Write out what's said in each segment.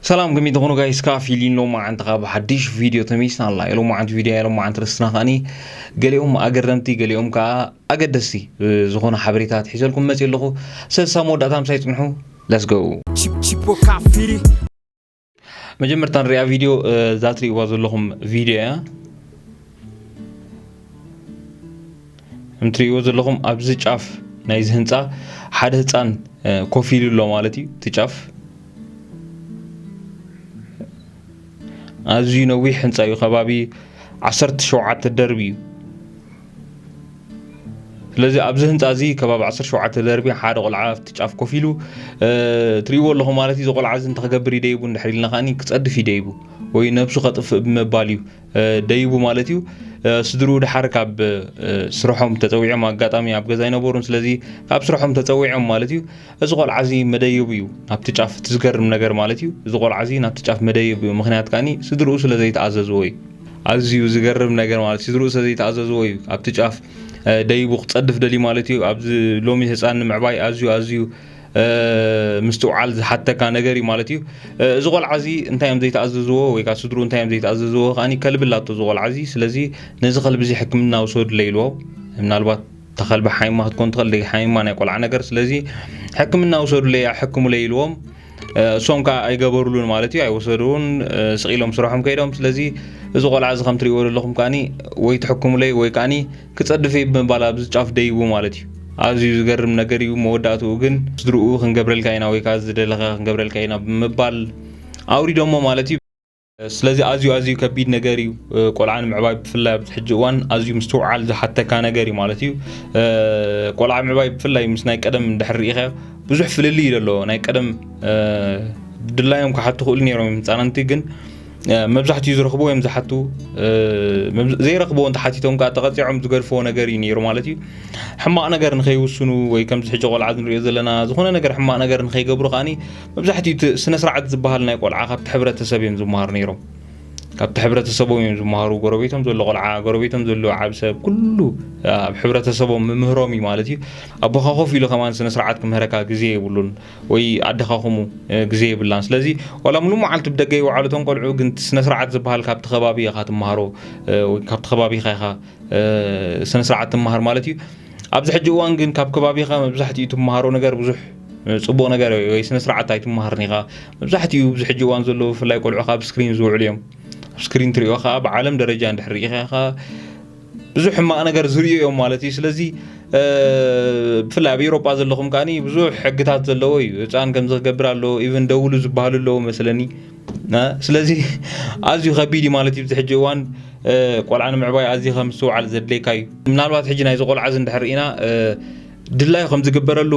ሰላም፣ ከመይ ትኾኑ ጋይስ? ከኣ ፊሊን ሎማዓንቲ ካብ ሓድሽ ቪድዮ ተመሊስና ኣላ። ሎማዓንቲ ቪድዮ፣ ሎማዓንቲ ርእስና ከኣኒ ገሊኦም ኣገረምቲ፣ ገሊኦም ከኣ ኣገደስቲ ዝኾነ ሓበሬታት ሒዘልኩም መጺእ ኣለኹ። ሰሳ መወዳእታ ምሳይ ጽንሑ። Let's go። Chip- Chipo Cafiri. መጀመርታ ንሪኣ ቪድዮ፣ እዛ ትርእይዋ ዘለኹም ቪድዮ እያ። ከም ትርእይዎ ዘለኹም ኣብዚ ጫፍ ናይዚ ህንፃ ሓደ ህፃን ኮፍ ኢሉ ኣሎ ማለት እዩ። እቲ ጫፍ ኣዝዩ ነዊሕ ህንፃ እዩ፣ ከባቢ ዓሰርተ ሸውዓተ ደርቢ እዩ። ስለዚ ኣብዚ ህንፃ እዚ ከባቢ ዓሰርተ ሸውዓተ ደርቢ ሓደ ቆልዓ ኣብቲ ጫፍ ኮፍ ኢሉ ትርእይዎ ኣለኹም ማለት እዩ። እዚ ቆልዓ እዚ እንታይ ክገብር ይደይቡ እንድሕር ኢልና ከኣኒ ክፀድፍ ይደይቡ ወይ ነብሱ ከጥፍእ ብምባል እዩ ደይቡ ማለት እዩ። ስድርኡ ድሓር ካብ ስርሖም ተፀዊዖም፣ ኣጋጣሚ ኣብ ገዛ ኣይነበሩን፣ ስለዚ ካብ ስርሖም ተፀዊዖም ማለት እዩ። እዚ ቆልዓ እዚ መደየቡ እዩ ናብቲ ጫፍ። እቲ ዝገርም ነገር ማለት እዩ፣ እዚ ቆልዓ እዚ ናብቲ ጫፍ መደየቡ እዩ። ምኽንያት ከኣኒ ስድርኡ ስለ ዘይተኣዘዝዎ እዩ። ኣዝዩ ዝገርም ነገር ማለት ስድርኡ ስለ ዘይተኣዘዝዎ እዩ ኣብቲ ጫፍ ደይቡ ክፀድፍ ደልዩ ማለት እዩ። ኣብዚ ሎሚ ህፃን ንምዕባይ ኣዝዩ ኣዝዩ ምስትውዓል ዝሓተካ ነገር እዩ ማለት እዩ። እዚ ቆልዓ እዚ እንታይ እዮም ዘይተኣዘዝዎ ወይ ከዓ ስድርኡ እንታይ እዮም ዘይተኣዘዝዎ ከኣኒ ከልቢ ኣላቶ እዚ ቆልዓ እዚ። ስለዚ ነዚ ከልቢ እዚ ሕክምና ውሰዱለይ ኢልዎ። ምናልባት እታ ከልቢ ሓሚማ ክትኮን ትኽእል፣ ደይ ሓሚማ ናይ ቆልዓ ነገር። ስለዚ ሕክምና ውሰዱለይ፣ ኣሕክሙለይ ኢልዎም። እሶም ከዓ ኣይገበሩሉን ማለት እዩ፣ ኣይወሰዱን። ስቕ ኢሎም ስርሖም ከይዶም። ስለዚ እዚ ቆልዓ እዚ ከም ትርእይዎ ዘለኹም ከኣኒ ወይ ትሕክሙለይ ወይ ከኣኒ ክፀድፍ እየ ብምባል ኣብዚ ጫፍ ደይቡ ማለት እዩ። ኣዝዩ ዝገርም ነገር እዩ። መወዳእትኡ ግን ስድርኡ ክንገብረልካ ኢና ወይ ከዓ ዝደለኻ ክንገብረልካ ኢና ብምባል ኣውሪዶሞ ማለት እዩ። ስለዚ ኣዝዩ ኣዝዩ ከቢድ ነገር እዩ ቆልዓ ንምዕባይ፣ ብፍላይ ኣብዚ ሕጂ እዋን ኣዝዩ ምስትውዓል ዝሓተካ ነገር እዩ ማለት እዩ። ቆልዓ ምዕባይ ብፍላይ ምስ ናይ ቀደም እንድሕር ርኢኻ ብዙሕ ፍልልይ እዩ ዘሎ። ናይ ቀደም ድላዮም ክሓቱ ክእሉ ነይሮም እዮም ህፃናንቲ፣ ግን መብዛሕትኡ ዝረኽብዎ እዮም ዝሓቱ። ዘይረኽብዎ እንተሓቲቶም ከዓ ተቐፂዖም ዝገድፍዎ ነገር እዩ ነይሩ ማለት እዩ። ሕማቕ ነገር ንኸይውስኑ ወይ ከምዚ ሕጂ ቆልዓ ንሪኦ ዘለና ዝኾነ ነገር ሕማቕ ነገር ንኸይገብሩ ከኣኒ መብዛሕትኡ እቲ ስነ ስርዓት ዝበሃል ናይ ቆልዓ ካብቲ ሕብረተሰብ እዮም ዝመሃሩ ነይሮም። ካብቲ ሕብረተሰቦም እዮም ዝመሃሩ። ጎረቤቶም ዘሎ ቆልዓ፣ ጎረቤቶም ዘሎ ዓብ ሰብ፣ ኩሉ ኣብ ሕብረተሰቦም ምምህሮም እዩ ማለት እዩ። ኣቦኻ ኮፍ ኢሉ ከማን ስነ ስርዓት ክምህረካ ግዜ የብሉን ወይ ኣደኻ ከምኡ ግዜ የብላን። ስለዚ ዋላ ሙሉ መዓልቲ ብደገ ይውዓሉ እቶም ቆልዑ፣ ግን እቲ ስነ ስርዓት ዝበሃል ካብቲ ከባቢ ኢኻ ትመሃሮ ወይ ካብቲ ከባቢኻ ኢኻ ስነ ስርዓት ትመሃር ማለት እዩ። ኣብዚ ሕጂ እዋን ግን ካብ ከባቢኻ መብዛሕትኡ ትመሃሮ ነገር ብዙሕ ፅቡቕ ነገር ወይ ስነ ስርዓት ኣይትመሃርን ኢኻ። መብዛሕትኡ ኣብዚ ሕጂ እዋን ዘለዉ ብፍላይ ቆልዑ ካብ ስክሪን ዝውዕሉ እዮም። ኣብ ስክሪን ትሪኦ ከዓ ብዓለም ደረጃ እንድሕር ርኢኻ ከዓ ብዙሕ ሕማቕ ነገር ዝርእዩ እዮም ማለት እዩ። ስለዚ ብፍላይ ኣብ ኤውሮጳ ዘለኹም ከዓኒ ብዙሕ ሕግታት ዘለዎ እዩ። ህፃን ከምዚ ክገብር ኣለዎ፣ ኢቨን ደውሉ ዝበሃሉ ኣለዉ መስለኒ። ስለዚ ኣዝዩ ከቢድ እዩ ማለት እዩ። ኣብዚ ሕጂ እዋን ቆልዓ ንምዕባይ ኣዝዩ ከም ምስትውዓል ዘድልየካ እዩ። ምናልባት ሕጂ ናይዚ ቆልዓ እዚ እንድሕር ርኢና ድላዩ ከም ዝግበረሉ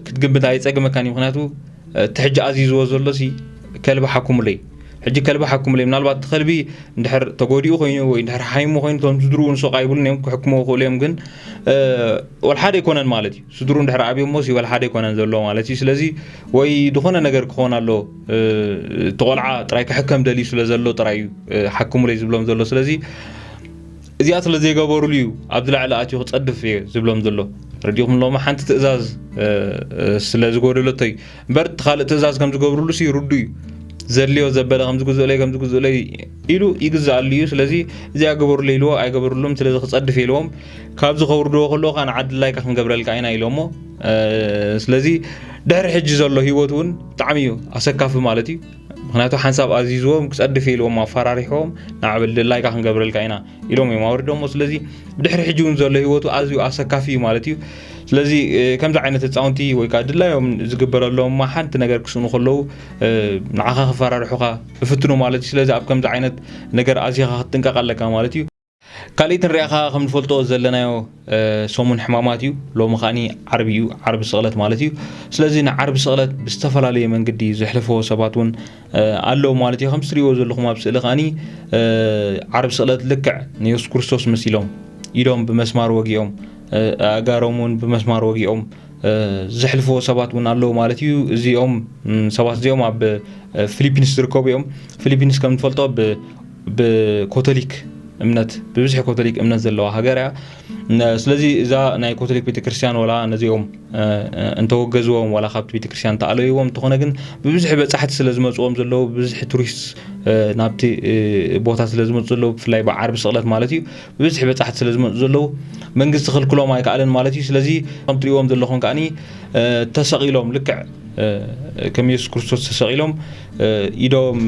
ክትግምት ኣይፀግመካን እዩ። ምክንያቱ እቲ ሕጂ ኣዚዝዎ ዘሎ ሲ ከልቢ ሓኩሙለይ፣ ሕጂ ከልቢ ሓኩሙለይ። ምናልባት እቲ ከልቢ እንድሕር ተጎዲኡ ኮይኑ ወይ እንድሕር ሓይሙ ኮይኑ እቶም ስድርኡ ንሶቕ ኣይብሉን እዮም፣ ክሕክምዎ ክእሉ እዮም። ግን ወልሓደ ኣይኮነን ማለት እዩ። ስድሩ እንድሕር ኣብዮሞ ሲ ወልሓደ ኣይኮነን ዘሎ ማለት እዩ። ስለዚ ወይ ዝኾነ ነገር ክኾን ኣሎ፣ እቲ ቆልዓ ጥራይ ክሕከም ደልዩ ስለ ዘሎ ጥራይ እዩ ሓክሙለይ ዝብሎም ዘሎ። ስለዚ እዚኣ ስለ ዘይገበሩሉ እዩ ኣብዚ ላዕሊ ኣትዩ ክፀድፍ እየ ዝብሎም ዘሎ። ረዲኹም ሎማ ሓንቲ ትእዛዝ ስለ ዝጎደለቶ እዩ እምበር እቲ ካልእ ትእዛዝ ከም ዝገብሩሉ ሲ ርዱ እዩ። ዘድልዮ ዘበለ ከም ዝግዝኡለይ ከም ዝግዝኡለይ ኢሉ ይግዝኣሉ እዩ። ስለዚ እዚኣ ግበሩለይ ኢልዎ ኣይገበሩሉም፣ ስለዚ ክፀድፍ ኢልዎም ካብዚ ከውርድዎ ከለዉ ከዓ ንዓዲ ድላይካ ክንገብረልካ ኢና ኢሎሞ። ስለዚ ድሕሪ ሕጂ ዘሎ ህይወት እውን ብጣዕሚ እዩ ኣሰካፊ ማለት እዩ። ምክንያቱ ሓንሳብ ኣዚዝዎም ክፀድፍ ኢልዎም ኣፈራሪሕዎም ንዓበል ድላይካ ክንገብረልካ ኢና ኢሎም እዮም ኣውሪዶሞ። ስለዚ ብድሕሪ ሕጂ እውን ዘሎ ህይወቱ ኣዝዩ ኣሰካፊ እዩ ማለት እዩ። ስለዚ ከምዚ ዓይነት ህፃውንቲ ወይ ከዓ ድላዮም ዝግበረሎም ሓንቲ ነገር ክስእኑ ከለዉ ንዓኻ ክፈራርሑኻ ይፍትኑ ማለት እዩ። ስለዚ ኣብ ከምዚ ዓይነት ነገር ኣዚኻ ክትጥንቀቕ ኣለካ ማለት እዩ። ካልኣይቲ ንሪኣ ከዓ ከም ንፈልጦ ዘለናዮ ሰሙን ሕማማት እዩ። ሎሚ ከዓኒ ዓርቢ እዩ፣ ዓርቢ ስቕለት ማለት እዩ። ስለዚ ንዓርቢ ስቕለት ብዝተፈላለየ መንገዲ ዘሕልፍዎ ሰባት እውን ኣለዉ ማለት እዩ። ከም ትሪእዎ ዘለኹም ኣብ ስእሊ ከዓኒ ዓርቢ ስቕለት ልክዕ ንየሱስ ክርስቶስ መሲሎም ኢዶም ብመስማር ወጊኦም ኣእጋሮም እውን ብመስማር ወጊኦም ዘሕልፍዎ ሰባት እውን ኣለዉ ማለት እዩ። እዚኦም ሰባት እዚኦም ኣብ ፊሊፒንስ ዝርከቡ እዮም። ፊሊፒንስ ከም ንፈልጦ ብኮቶሊክ እምነት ብብዝሒ ኮቶሊክ እምነት ዘለዋ ሃገር እያ። ስለዚ እዛ ናይ ኮቶሊክ ቤተክርስትያን ዋላ ነዚኦም እንተወገዝዎም ዋላ ካብቲ ቤተክርስትያን ተኣለይዎም እንተኾነ ግን ብብዝሒ በጻሕቲ ስለ ዝመፅዎም ዘለዉ ብብዝሒ ቱሪስት ናብቲ ቦታ ስለ ዝመፁ ዘለዉ ብፍላይ ብዓርቢ ስቕለት ማለት እዩ ብብዝሒ በጻሕቲ ስለ ዝመፁ ዘለዉ መንግስቲ ክልክሎም ኣይከኣልን ማለት እዩ። ስለዚ ከም ትሪእዎም ዘለኹም ከዓኒ ተሰቒሎም ልክዕ ከም የሱስ ክርስቶስ ተሰቒሎም ኢዶም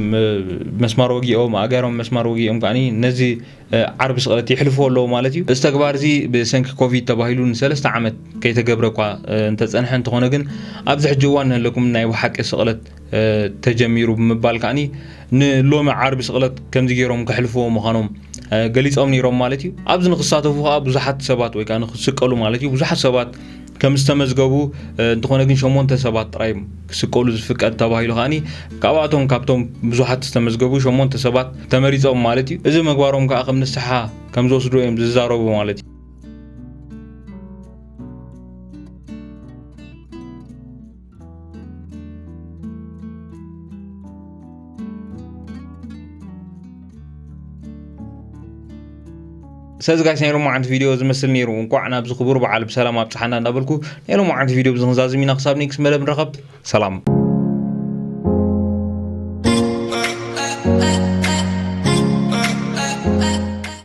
መስማር ወጊኦም ኣእጋሮም መስማር ወጊኦም ከዓኒ ነዚ ዓርቢ ስቕለት ይሕልፍዎ ኣለዉ ማለት እዩ። እዚ ተግባር እዚ ብሰንኪ ኮቪድ ተባሂሉ ንሰለስተ ዓመት ከይተገብረ እኳ እንተፀንሐ እንተኾነ ግን ኣብዚ ሕጂ እዋን ንህለኩም ናይ ብሓቂ ስቕለት ተጀሚሩ ብምባል ከዓኒ ንሎሚ ዓርቢ ስቕለት ከምዚ ገይሮም ከሕልፍዎ ምዃኖም ገሊፆም ነይሮም ማለት እዩ። ኣብዚ ንክሳተፉ ከዓ ብዙሓት ሰባት ወይ ከዓ ንክስቀሉ ማለት እዩ ብዙሓት ሰባት ከም ዝተመዝገቡ እንተኾነ ግን ሸሞንተ ሰባት ጥራይ ክስቀሉ ዝፍቀድ ተባሂሉ ከዓኒ ካብኣቶም ካብቶም ብዙሓት ዝተመዝገቡ ሸሞንተ ሰባት ተመሪፆም ማለት እዩ። እዚ ምግባሮም ከዓ ከም ንስሓ ከም ዝወስዱ እዮም ዝዛረቡ ማለት እዩ። ሰዚ ጋይስ ናይ ሎማዓንቲ ቪድዮ ዝመስል ነይሩ። እንኳዕ ናብዚ ክቡር በዓል ብሰላም ኣብፅሓና እንዳበልኩ ናይ ሎማዓንቲ ቪድዮ ብዝንዛዝም ኢና ክሳብ ኔክስት መደብ ንረኸብ። ሰላም።